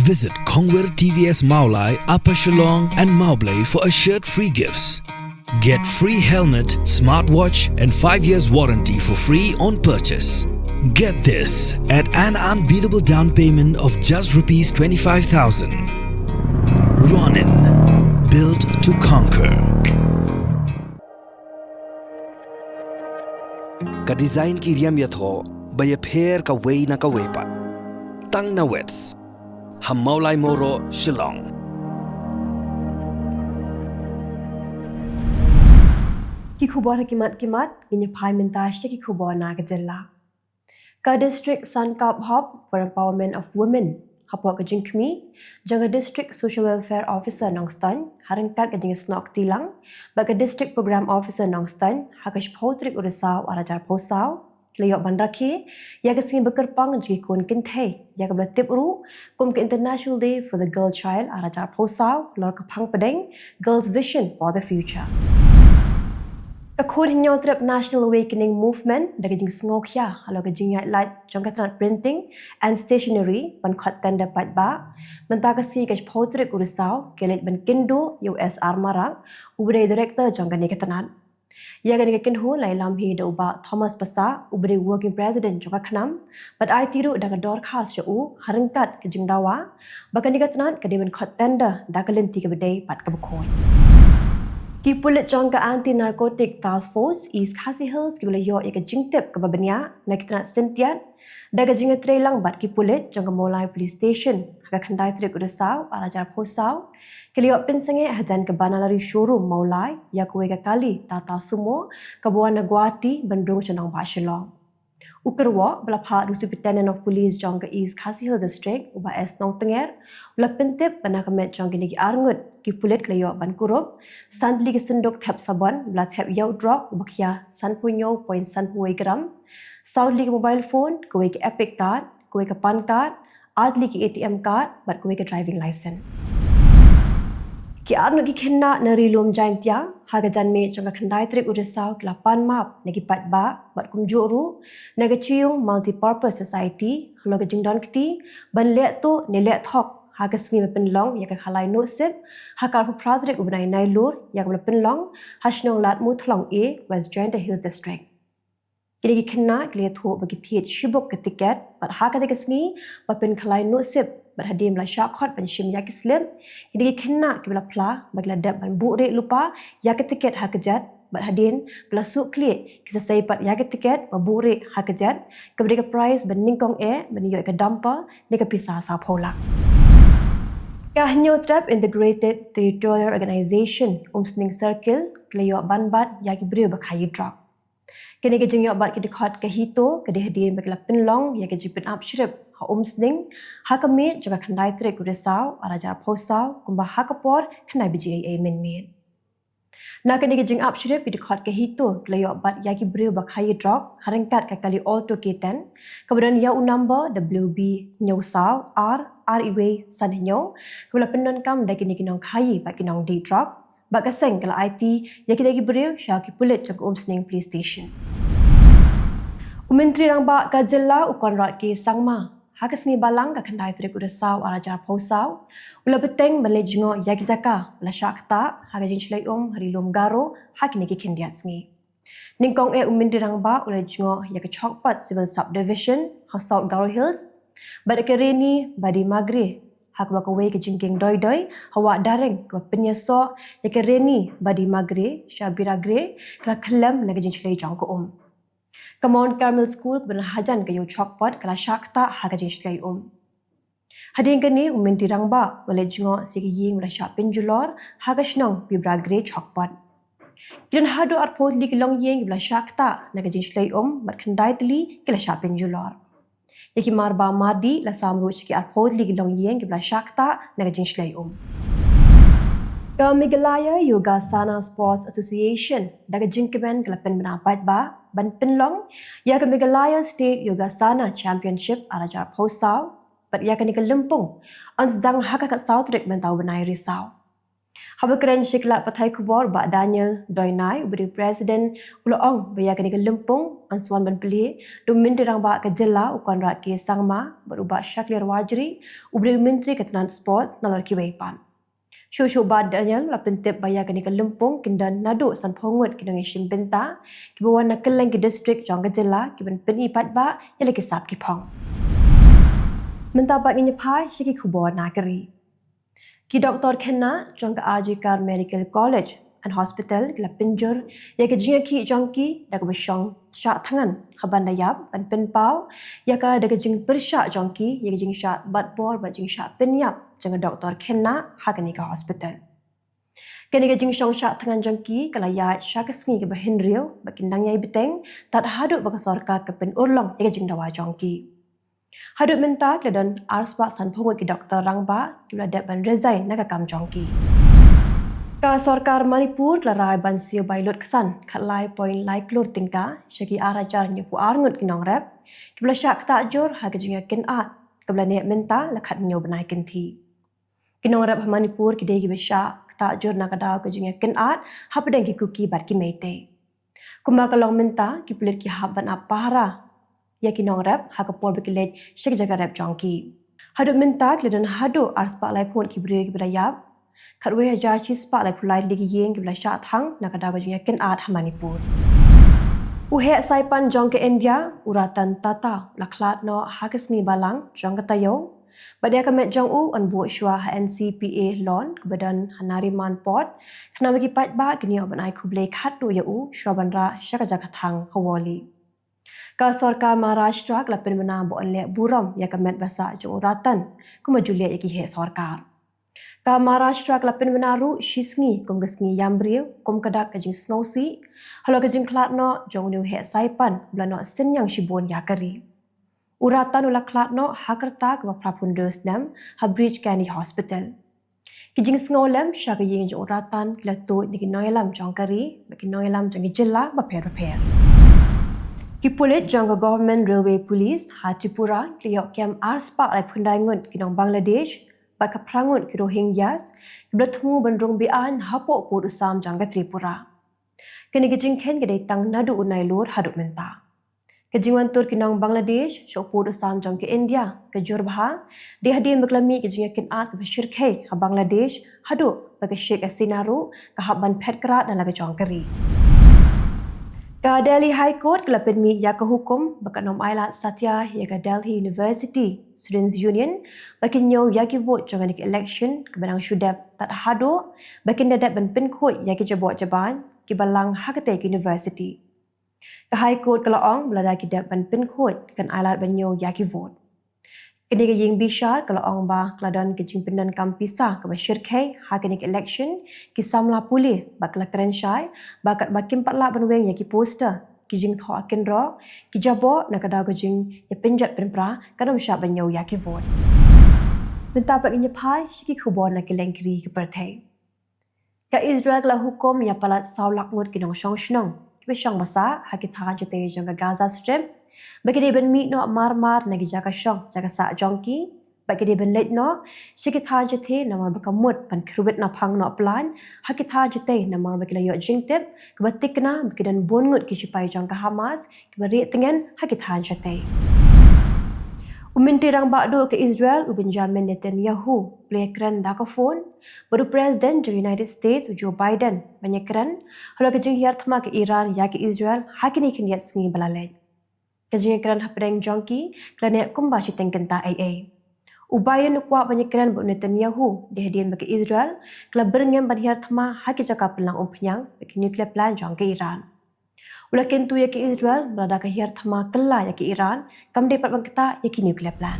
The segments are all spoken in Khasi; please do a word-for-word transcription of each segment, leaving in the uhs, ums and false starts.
Visit Kongwir T V S Mawlai, Upper Shillong and Mawblei for assured free gifts. Get free helmet, smartwatch and five years warranty for free on purchase. Get this at an unbeatable down payment of just rupees twenty-five thousand. Ronin, built to conquer. Ka design ki riam ïathoh ba ïapher kawei na kawei pat. Tang na Wits, ha Mawlai Mawroh, Shillong. Ki khubor ha ki mat ki mat, ngin ïa phai mynta sha ki khubor na ka jylla. Ka district san kap hap for empowerment of women. Hapoh ka jingkhmih jong ka District Social Welfare Officer Nongstoiñ, ha ryngkat ka jingïasnoh kti lang bad ka District Program Officer Nongstoiñ, ha ka shiphew tarik u Risaw ar hajar arphew saw, ki la ïoh ban rakhe ïa ka sngi bakyrpang jong ki khun kynthei, ïa kaba la tip ruh kum ka International Day for the Girl Child ar hajar arphew saw, halor ka phang pdeng Girls' Vision for the Future. Ka Khun Hynñiewtrep National Awakening Movement, da ka jingsngewkhia halor ka jingïaid lait jong ka tnat printing and stationery ban khot tender paidbah, mynta ka sngi ka shiphew tarik u Risaw, ki leit ban kynduh ïa u S R Marak, uba dei director jong kane ka tnat. Ïa kane ka kynhun la ïalam hi da u Bah Thomas Passah, uba dei working president jong ka KHNAM, bad aiti ruh da ka dorkhas sha u, ha ryngkat ka jingdawa ba kane ka tnat ka dei ban khot tender da ka lynti kaba dei bad kaba khuid. Ki pulit jong ka Anti Narcotic Task Force East Khasi Hills, kiba la ïoh ïa ka jingtip kaba bniah na ki tnat syntiat, da ka jingïatreilang bad ki pulit jong ka Mawlai Police Station, ha ka khyndai tarik u Risaw ar hajar arphew saw, ki la ïoh pynsangeh hajan ka Banalari Showroom Mawlai ïa kawei ka kali Tata Sumo kaba wan na Guwahati ban rung sha nongbah Shillong. U kyrwoh, ba la phah da u Superintendent of Police jong ka East Khasi Hills District, u Bah S Nongtnger, u la pyntip ba na ka met jong kine ki arngut, ki pulit ki la ïoh ban kurup san tylli ki synduk thep sabon ba la thep ïa u drok uba khia sanphew hynñiew point sanphew wei gram, saw tylli ki mobile phone, kawei ka EPIC card, kawei ka PAN card, ar tylli ki ATM card bad kawei ka driving license. Ki arngut ki khynnah na Ri Lum Jaiñtia, ha ka janmiet jong ka khyndai tarik u Risaw, ki la pan map na ki paidbah bad kumjuh ruh na ka Chiyung Multipurpose Society halor ka jingdon kti ban leh tuh ne leh thok ha ka sngi ba pynlong ïa ka Khalai Nuhsip, ha ka arphew phra tarik u bnai Nailur, ïa kaba la pynlong ha shnong Ladmuthlong A, West Jaiñtia Hills District. Kine ki khynnah ki la ïathuh ba ki thied shibun ka tiket, bad ha kata ka sngi ba pynkhalai nuhsip, bad hadien ba la shah khot ban shim ïa ki slip, kine ki khynnah kiba la phla ba ki la dep ban buhrieh lypa ïa ka tiket ha kjat, bad hadien ba la shu khlieh, ki sa sei pat ïa ka tiket ba buhrieh ha kjat, kaba dei ka prize ba nyngkong eh ban ïoh ïa ka dumper ne ka pisa sawphew lak. Ka Hynñiewtrep Integrated Territorial Organization, Umsning Circle, ki la ïoh ban bat ïa ki briew ba khaïi drok. Kine ki jingïoh bat ki dkhot ka HITO, ka dei hadien ba ki la pynlong ïa ka jingpynap shrip ha Umsning ha ka miet jong ka khyndai tarik u Risaw ar hajar arphew saw, kumba ha ka por khyndai baje eiei mynmiet. Na kine ki jingap shrip ki dkhot ka HITO, ki la ïoh bat ïa ki briew ba khaïi drok ha ryngkat ka kali Alto K ten, kaba don ïa u number W B hynñiew saw ar ar wei san hynñiew, kaba la pyndonkam da kine ki nongkhaïi bad ki nongdie drok. Bad ka seng ka la aiti ïa kita ki briew sha ki pulit jong ka Umsning Police Station. U Myntri Rangbah ka jylla, u Conrad K Sangma, ha ka sngi Balang ka khyndai tarik u Risaw ar hajar arphew saw, u la bteng ban leit jngoh ïa ki jaka ba la shah ktah ha ka jingshlei um ha Ri Lum Garo ha kine ki khyndiat sngi. Nyngkong eh u Myntri Rangbah u la jngoh ïa ka Chokpot Civil Subdivision ha South Garo Hills, bad ïa ka Reni Badi Magre, ha kaba kawei ka jingkieng doi doi ha Wah Dareng kaba pynïasoh ïa ka Reni Badi Magre sha Biragre, ka la khyllem na ka jingshlei jong ka um. Ka Mount Carmel School kaba don hajan ka ïew Chokpot ka la shah ktah ha ka jingshlei um. Hadien kane u Myntri Rangbah u la leit jngoh sha ka ïing ba la shah pynjulor ha ka shnong Biragre Chokpot. Ki don haduh arphew tylli ki longïing kiba la shah ktah na ka jingshlei um, bad khyndai tylli ki la shah pynjulor. Ïa ki mar ba mar dih la sam ruh sha ki arphew tylli ki longïing kiba la shah ktah na ka jingshlei um. Ka Meghalaya Yogasana Sports Association, da ka jingkmen ka la pynbna paidbah ban pynlong ïa ka Meghalaya State Yogasana Championship ar hajar arphew saw, bad ïa kane ka lympung yn sdang ha ka khatsaw tarik mynta u bnai Risaw. Haba kren sha ki lad pathai khubor, Bah Daniel Doinai, uba dei u President, u la ong ba ïa kane ka lympung yn sa wan ban plie da u Myntri Rangbah ka jylla, u Conrad K Sangma, bad u Bah Shakliar Warjri, uba dei u Myntri ka tnat Sports, nalor kiwei pat. Shuh shuh Bah Daniel u la pyntip ba ïa kane ka lympung kin don naduh sanphew ngut ki nongïashim bynta kiba wan na kylleng ki district jong ka jylla, kiban pyni paidbah ïa la ki sap ki phong. Mynta pat ngin ïa phai sha ki khubor na ka ri. Ki doktor khynnah jong ka R G Kar Medical College and Hospital ki la pynjur ïa ka jingïakhih jong ki da kaba shong shah thngan, haba ynda ïap ban pynpaw ïa ka da ka jingpyrshah jong ki ïa ka jingshah batbor bad jingshah pynïap jong ka doktor khynnah ha kane ka hospital. Kane ka jingshong shah thngan jong ki ka la ïaid sha ka sngi kaba hynriew, bad kin nang ïai bteng tad haduh ba ka sorkar kan pynurlong ïa ka jingdawa jong ki. Haduh mynta ki la don arspah sanphew ngut ki doktor rangbah kiba la dep ban resign na ka kam jong ki. Ka sorkar Manipur ka la rai ban siew bai lut ksan khatlai point lai klur tyngka sha ki ar hajar hynñiewphew ar ngut ki nongrep kiba la shah ktah jur ha ka jingïakynad kaba la neh mynta la khathynñiew bnai kynthih. Ki nongrep ha Manipur ki dei kiba shah ktah jur na ka daw ka jingïakynad hapdeng ki Kuki bad ki Meitei. Kumba ka long mynta, ki pulit ki hap ban ap pahara ïa ki nongrep ha ka por ba ki leit sha ki jaka rep jong ki. Haduh mynta ki la don haduh arspah laiphew ngut ki briew kiba la ïap, khatwei hajar shispah laiphew lai tylli ki ïing kiba la shah thang na ka daw ka jingïakynad ha Manipur. U heh saipan jong ka India, u Ratan Tata, u la khlad noh ha ka sngi Balang jong ka taïew, bad ïa ka met jong u yn buh shuwa ha N C P A lawn kaba don ha Nariman Port, khnang ba ki paidbah kin ïoh ban ai khublei khatduh ïa u shuwa ban rah sha ka jaka thang ha Worli. Ka sorkar Maharashtra ka la pynbna ba yn leh burom ïa ka met ba sah jong u Ratan, kumba ju leh ïa ki heh sorkar. Ka Maharashtra ka la pynbna ruh shi sngi kum ka sngi ïam briew, kum ka dak ka jingsngewsih halor ka jingkhlad noh jong une u heh saipan ba la noh synñiang shibun ïa ka ri. U Ratan u la khlad noh ha ka rta kaba phra phew hynriew snem ha Breach Candy Hospital. Ki jingsngewlem sha ka ïing jong u Ratan ki la tuid na ki nongïalam jong ka ri bad ki nongïalam jong ki jylla bapher bapher. Ki pulit jong ka Government Railway Police ha Tripura ki la ïoh kem arspah laiphew khyndai ngut ki nong Bangladesh bad khatphra ngut ki Rohingyas kiba la thmu ban rung beaiñ hapoh pud u sam jong ka Tripura. Kane ka jingkheiñ ka dei tang naduh u Nailur haduh mynta. Ka jingwan tur ki nong Bangladesh sha u pud u sam jong ka India ka jur bha, dei hadien ba ka la mih ka jingïakynad kaba shyrkhei ha Bangladesh, haduh ba ka Sheikh Hasina ruh ka hap ban phet krad na la ka jong ka ri. Ka Delhi High Court ka la pynmih ïa ka hukum ba kan ym ailad satia ïa ka Delhi University Students' Union ba kin ñiew ïa ki vote jong kane ka election kaba dang shu dep tad haduh ba kin da dep ban pynkhuid ïa ki jaboh jabieng kiba lang ha katei ka university. Ka High Court ka la ong ba lada ki dep ban pynkhuid kan ailad ban ñiew ïa ki vote. Kane ka ïing bishar ka la ong ba ka la don ka jingpyndonkam pisa kaba shyrkhei ha kane ka election, ki samla pule, bad ka la kren shai ba katba kim pat lah ban weng ïa ki poster, ki jingthoh kynroh, ki jaboh na ka daw ka jingïapynjot pynpra, kan ym shah ban ñiew ïa ki vote. Mynta pat ngin ïa phai sha ki khubor na kylleng ki ri ki pyrthei. Ka Israel ka la hukum ïa palat saw lak ngut ki nongshong shnong kiba shong basa ha ki thaiñ shatei jong ka Gaza Strip ba ki dei ban mih noh mar mar na ki jaka shong jaka sah jong ki, ba ki dei ban leit noh sha ki thaiñ shatei namar ba ka mut ban kyrwit naphang noh plan ha ki thaiñ shatei namar ba ki la ïoh jingtip kaba thikna ba ki don bun ngut ki shipai jong ka Hamas kiba rieh tngen ha ki thaiñ shatei. U Myntri Rangbah Duh ka Israel, u Benjamin Netanyahu, u la ïakren da ka phone bad u President jong ka United States, u Joe Biden, ban ïakren halor ka jinghiar thma ka Iran ïa ka Israel ha kine ki khyndiat sngi ba la leit. Ka jingïakren hapdeng jong ki ka la neh kumba shiteng kynta ei ei. U Biden u kwah ban ïakren bad u Netanyahu dei hadien ba ka Israel ka la byrngem ban hiar thma ha ki jaka pynlang umphniang bad ki nuclear plant jong ka Iran. U la kyntu ïa ka Israel ba lada ka hiar thma kylla ïa ka Iran, kam dei pat ban ktah ïa ki nuclear plant.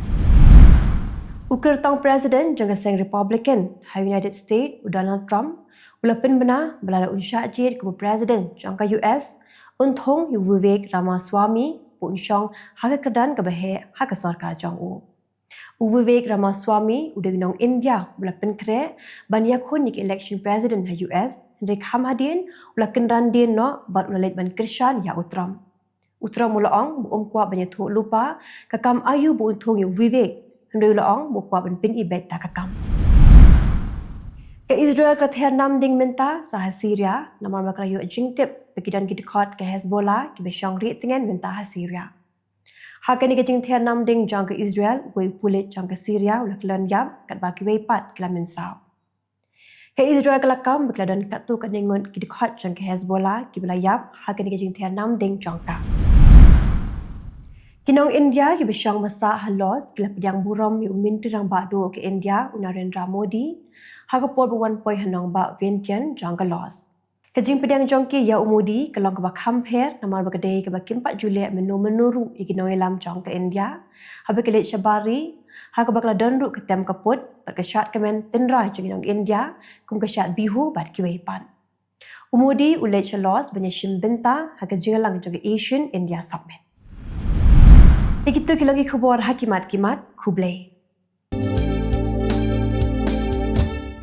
U kyrtong President jong ka seng Republican ha United States, u Donald Trump, u la pynbna ba lada un shah jied kum u President jong ka U S, un thung ïa u Vivek Ramaswamy ba un shong ha ka kyrdan kaba heh ha ka sorkar jong u. U Vivek Ramaswamy u dei u nong India uba la pynkhreh ban ïakhun ïa ka election president ha U S, hynrei kham hadien u la kynran dien noh bad u la leit ban kyrshan ïa u Trump. U Trump u la ong ba um kwah ban ïathuh lypa ka kam aïu ba un thung ïa u Vivek, hynrei u la ong ba u kwah ban pyni beit da ka kam. Ka Israel ka la ther nam ding mynta sa ha Syria namar ba ka la ïoh jingtip ba ki don ki dkhot ka Hezbollah kiba shong rieh tngen mynta ha Syria. Ha kane ka jingther nam ding jong ka Israel, uwei u pulit jong ka Syria u la kyllon ïap katba kiwei pat ki la mynsaw. Ka Israel ka la kam ba ki la don katto katne ngut ki dkhot jong ka Hezbollah kiba la ïap ha kane ka jingther nam ding jong ka. Ki nong India kiba shong ba sah ha Laos ki la pdiang burom ïa u Myntri Rangbah Duh ka India u Narendra Modi ha ka por ba u wan poi ha nongbah Vientiane jong ka Laos. Ka jingpdiang jong ki ïa u Modi ka long kaba kham pher namar ba ka dei kaba kim pat ju leh mynno mynno ruh ïa ki nongïalam jong ka India haba ki leit shabar ri, ha kaba ka la don ruh ka tem ka put bad ka shad kmen tynrai jong ki nong India kum ka shad Bihu bad kiwei pat. U Modi u leit sha Laos ban ïashim bynta ha ka jingïalang jong ka ASEAN India Summit. Te kito ki long ki khubor ha ki mat ki mat, khublei.